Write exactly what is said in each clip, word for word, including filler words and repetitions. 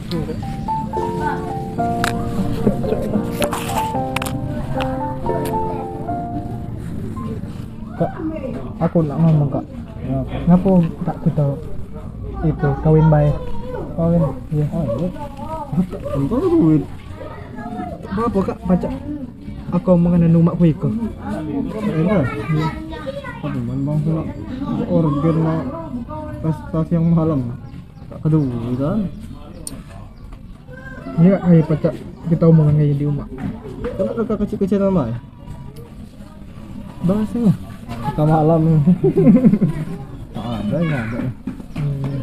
Kak, aku nak ngomong, Kak. Ngapo Kak kito itu kawin bae? Kawin? Iyo. Oh, iyo. Untung duit. Berapo, Kak, pacak aku omongan anu umakku iko? Enak. Iyo. Tapi man bang, nak organ, nak pesta siang malam. Tak peduli kan? Iyo, Kak, kayak pacak kito omongan kayak di umak. Kena kakak kecil-kecil nama ya? Bahasanya. Kita malam. Tak ada, ya ada. Hmm.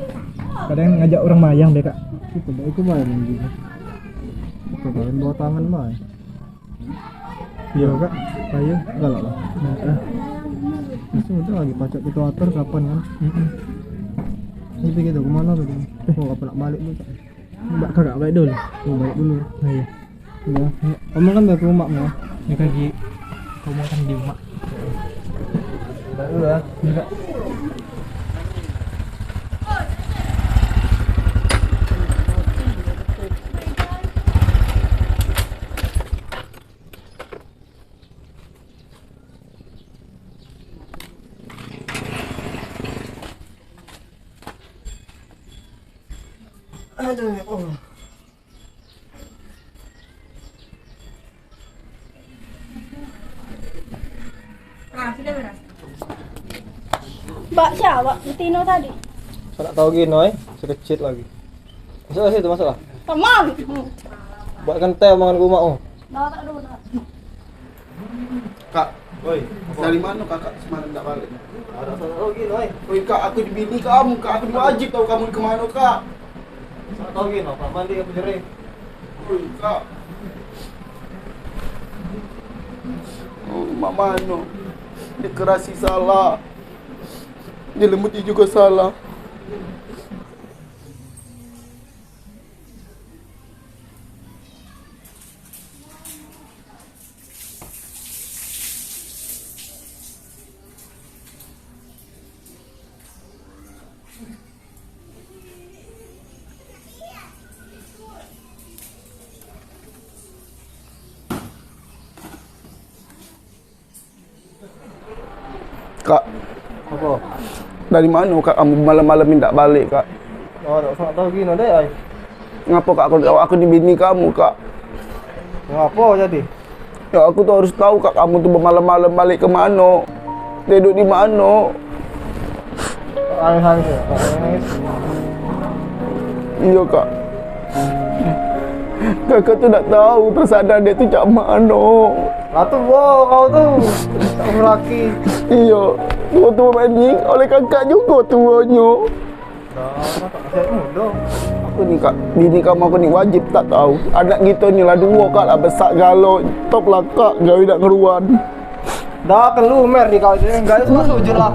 Kadang ngajak orang mayang deh, Kak. Itu baik, itu main juga. Itu main bawa tangan main. Iyo, Kak. Ayo. Galak lah. Nah, ah. Masih muda lagi, pacak kita atur kapan kan? Mm-mm. Ini pergi tu, kemana tu? Oh, apa nak balik tu, Kak? Mbak, kakak balik dulu. Oh, balik dulu. Nah, iyo. Iyo. Kamu kan dari rumah, ya? Ini lagi. Kamu kan di rumah. Balik dulu, ya. Iyo, Kak. Aduh, ya Allah. Mbak siapa? Betino tadi. Kau nak tahu gini, eh? Sekecil lagi. Masuklah situ, masuklah. Teman. Buat kentai omongan ke umak, oh. Dah, tak ada, dah. Kak, oi, dari mano kakak semalam dak balik? Ada salah lagi, oi. Oi, Kak, aku dibini kamu, Kak, aku diwajib tahu kamu ke mano, Kak. Salah lagi, no, Pak, mandi aku jering. Oi, Kak. Oh, mak mano? Dia kerasi salah. Dia lembut juga salah. Kak. Apo? Dari mano, Kak, kamu malam-malam ni dak balik, Kak? Oh, dak usah tahu gino deh, ai. Ngapo, Kak, aku, aku ni bini kamu, Kak? Ngapo jadi? Ya, aku tu harus tahu, Kak, kamu tu bemalam-malam balik ke mano? Tiduk di mano? Nangis, nangis, ya, Kak, nangis. Iyo, Kak. Kakak tu dak tahu perasaan adek tu cak mano. Lah tuo kau tu. Tak laki. Iyo. Tuo-tuo mani oleh kakak jugo tuonyo. Dah, tak mudo. Aku ni, Kak, bini kamu aku ni wajib tak tahu. Anak kito ni lah duo, Kak, lah besak galo. Top lah, Kak, gawe dak ngeruan. Dah kelu mer ni kau tu, garis masuk je lah.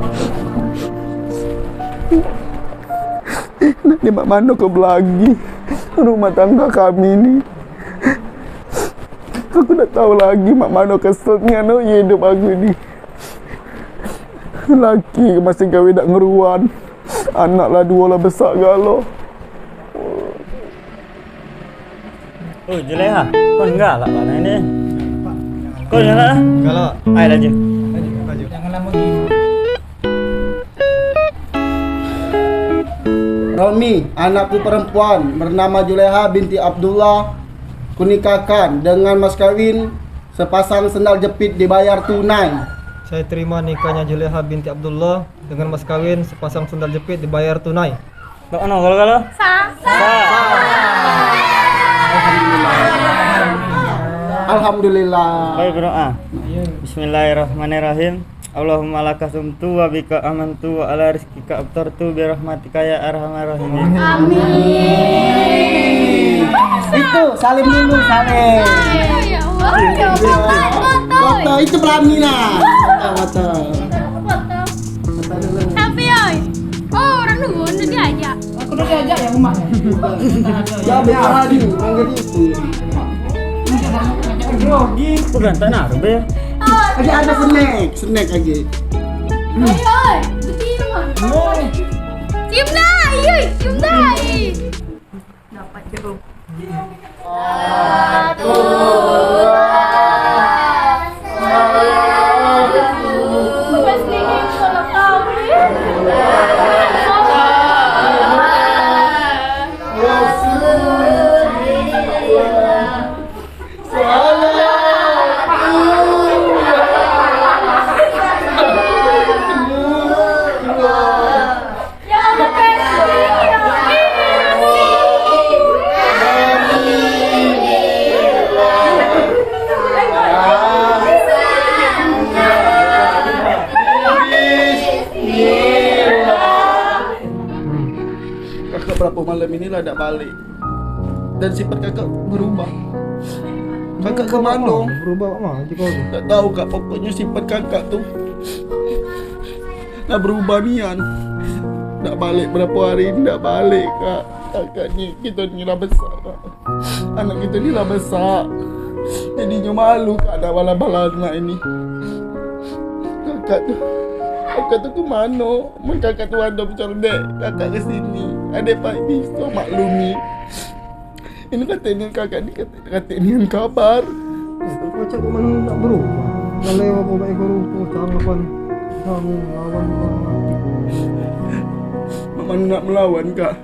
Nak di mak mano kau belagi rumah tangga kami ni? Aku dak tahu lagi mak mano keselnya no hidup aku ni. Laki masih gawe dak ngeruan, anak lah duo lah besak galo. Oh, Juleha, kau enggak lah, Pak, ini. Kau enggak lah? Enggak lah, Pak. Ayo, lanjut. Lanjut, lanjut. Jangan lama gini. Romi, anakku perempuan bernama Juleha binti Abdullah, kunikahkan dengan mas kawin sepasang sendal jepit dibayar tunai. Saya terima nikahnya Juleha binti Abdullah dengan mas kawin sepasang sendal jepit dibayar tunai. Dak ono galo-galo? Sa. Sa. Alhamdulillah. Baik, berdoa. Bismillahirrahmanirrahim. Allahumma laka sumtu wa bika amantu wa ala rizkika aftartu bi rahmatika ya arhamar rahimin. Amin. Itu salim dulu, salim. Ya Allah, ya Allah, foto, foto. Foto itu pelaminan. Foto, foto. Tapi, oi. Oh, orang dulu, orang diajak. Aku dah diajak ya, umaknya. Ya, biar hari, manggil itu. Grogi. Bukan tak naruh, Be. Lagi ada snack, snack lagi. Oi, oi, betul. Cium dah, oi, cium dah, oi. Dapat je Kakak berapo malam ini la dak balek. Dan sifat kakak berubah. Kakak ke mano? Berubah mak mano? Dak tau, Kak. Pokoknyo sifat kakak tu la berubah nian. Dak balek berapo hari ni, dak balek, Kak. Kakak ni, kito ni la besak, Kak. Anak kito ni la besak. Jadinyo malu, Kak, dak bala-bala anak ini. Kakak tu, kakak tu ke mano? Mun kakak tu ado becoldek, kakak ke sini. Ade pacak biso maklumi. Ini kato nian kakak ni, kato, kato nian kabar. Pacak ke mano nak berubah? Kalau apo bae ke rupo, tanggapan kamu lawan orang mati. Mak mano nak melawan, Kak?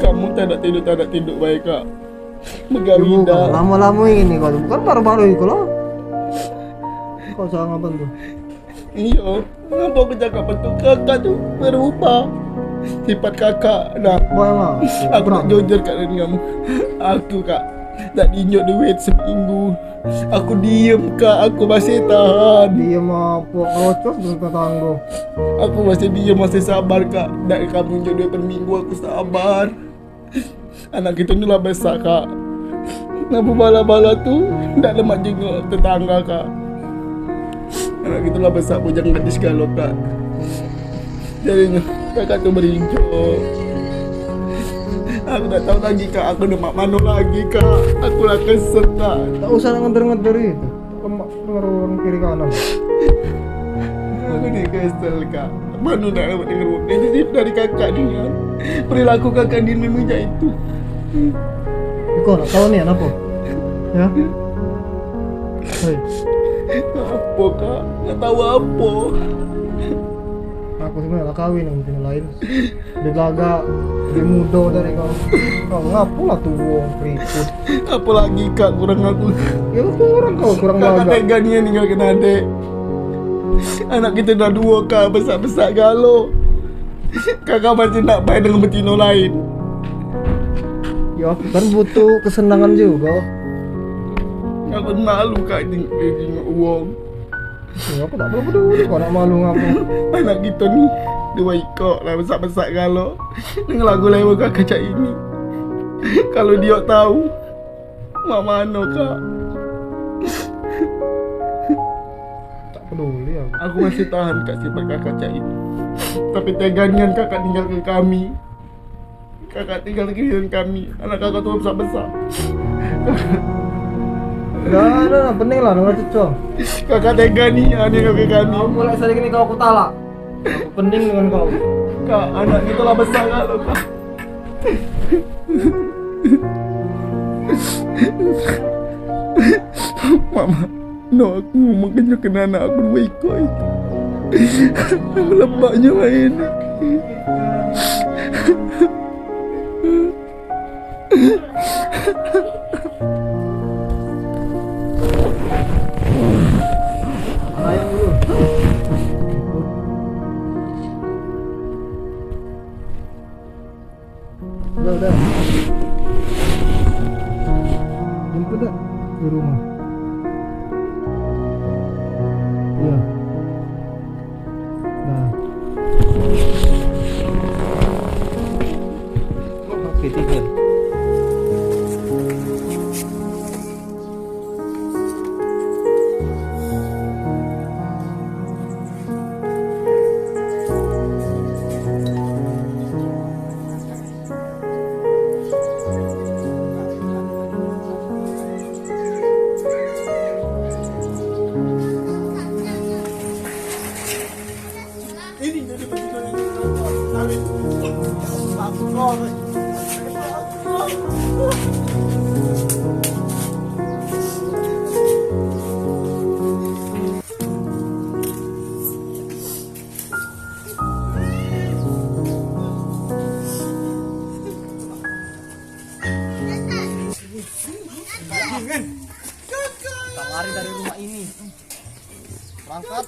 Kamu tadak tiduk, tadak tiduk bae, Kak. Begawi dah. Lamo-lamo ini kau tu. Bukan baru-baru ini kau lah. Kau tanggapan tu. Iyo, ngapo aku cakap betul? Kakak tu berubah. Sifat kakak, nah. Wah, emang. Aku nak jujur, Kak, dengan kamu. Aku, Kak, dak diinjok duit seminggu. Aku diem, Kak. Aku masih tahan. Diem apo? Kerocos dengan tetanggo. Aku masih diem, masih sabar, Kak. Dak kamu injok duit per minggu, aku sabar. Anak kito ni la besak, Kak. Ngapo bala-bala tu dak lemak jengok tetangga, Kak. Anak kito la besak, bujang gadis galo, Kak. Jadinyo kakak tu berinjok. Aku dak tau lagi, Kak. Aku nak mak mano lagi, Kak. Aku la kesel, Kak. Tak usah nak ngeder-ngeder itu. Lemak denger orang kiri kanan. Aku ni kesel, Kak. Mano nak lewat denger orang. Jadi dari kakak ni kan. Perilaku kakak ni memang cak itu. Kau nak tau ni apo? Ya? Hei. Apo, Kak? Nak tau apo? Aku sebenarnya lah kawin dengan betina lain. Dia belagak, dia mudo dari kau. Kau ngapo lah tuo keriput? Apo lagi, Kak, kurang aku? Ya, kurang kau, kurang belagak. Kakak tega nian ninggalkan adek. Anak kito dah duo, Kak, besak-besak galo. Kakak masih nak bae dengan betino lain. Ya, aku kan butuh kesenangan juga. Aku malu, Kak, jeng-, jengok wong. Ya, aku tak perlu peduli kau nak malu ngapo. Anak kito ni duo ikok lah besak-besak galo. Dengan lagu lewa kakak cak ini. Kalau dio tau, mak mano, Kak? Tak peduli aku. Aku masih tahan, Kak, sifat kakak cak ini. Tapi tega nian kakak ninggalkan kami. Kakak tinggal dengan kami. Anak kakak tu besak-besak. Dah, dah, dah, pening lah, dah cucung. Kakak tega nian ninggalkan kami. Kau mulai sehari ini kau aku talak. Aku pening dengan kau. Kak, anak kito lah besak galo, Kak. Mama. No, aku ngomong ke nyo keno anak aku duo ikok itu. Lebaknyo main. Udah, udah. Jemput dak di rumah? Iya. Nah. Oke, tinggal. Ini jadi betina ini. Kawin. Aku kau. Lari dari rumah ini. Berangkat.